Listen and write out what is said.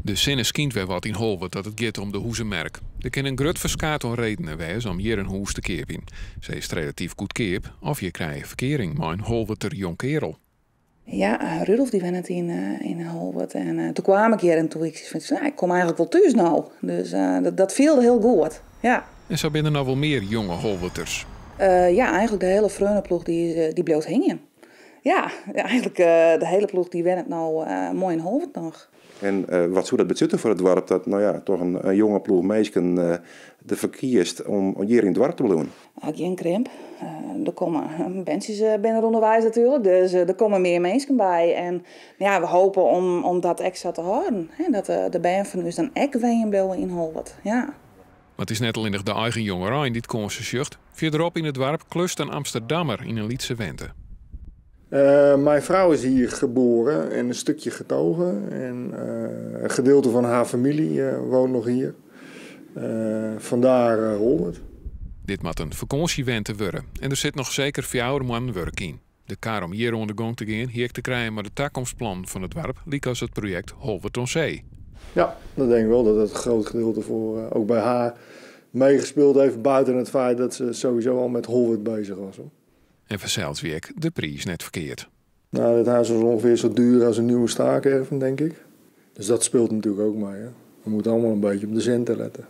De sinne skynt wer wat yn Holwert as it giet om de hûzemerk. Der kin in grut ferskaat oan redenen wêze om hjir in hûs te keapjen. Se is relatyf goedkeap of je krije ferkearing mei in Holwerter jongkeardel. Ja, Rudolf dy wennet yn Holwert. En doe kaam ik hjir en doe ik fan, nou, ik kom eigentlik wol thús no. Dus dat fielde hiel goed. Ja. En sa binne der noch wol mear jonge Holwerters. Ja, eigentlik de hiele freoneploech dy bliuwt hingjen. Ja, eigentlik de hiele ploech dy wennet no moai yn Holwert noch. En wat soe dat betsjutte foar it doarp dat, no ja, toch in jonge ploech minsken derfoar kiest om hjir yn it doarp te bliuwen? Gjin krimp. Der komme berntsjes binne der ûnderweis natuerlik, dus der komme mear minsken by. En ja, we hoopje om dat ek sa te hâlden. Hè, dat de bern fan ús dan ek wenjen bliuwe yn Holwert. Ja. Mar it is net allinnich de eigen jongerein dy't kânsen sjocht. Fierderop yn it doarp klust in Amsterdammer yn in lytse wente. Mijn vrouw is hier geboren en een stukje getogen. En een gedeelte van haar familie woont nog hier. Vandaar Holwert. Dit moat in fakânsjewente wurde en der sit noch seker 4 moannen wurk yn. De kar om hjir oan de gong te gean hie ek te krijen mei de takomstplannen fan it doarp, lykas it projekt Holwert oan See. Ja, dat denk ik wel dat het een groot gedeelte voor ook bij haar meegespeeld heeft. Buiten het feit dat ze sowieso al met Holwert bezig was, hoor. En fansels wie ek de priis net ferkeard. Nou, dit huis was ongeveer zo duur als een nieuwe stacaravan, denk ik. Dus dat speelt natuurlijk ook mee. Hè? We moeten allemaal een beetje op de centen letten.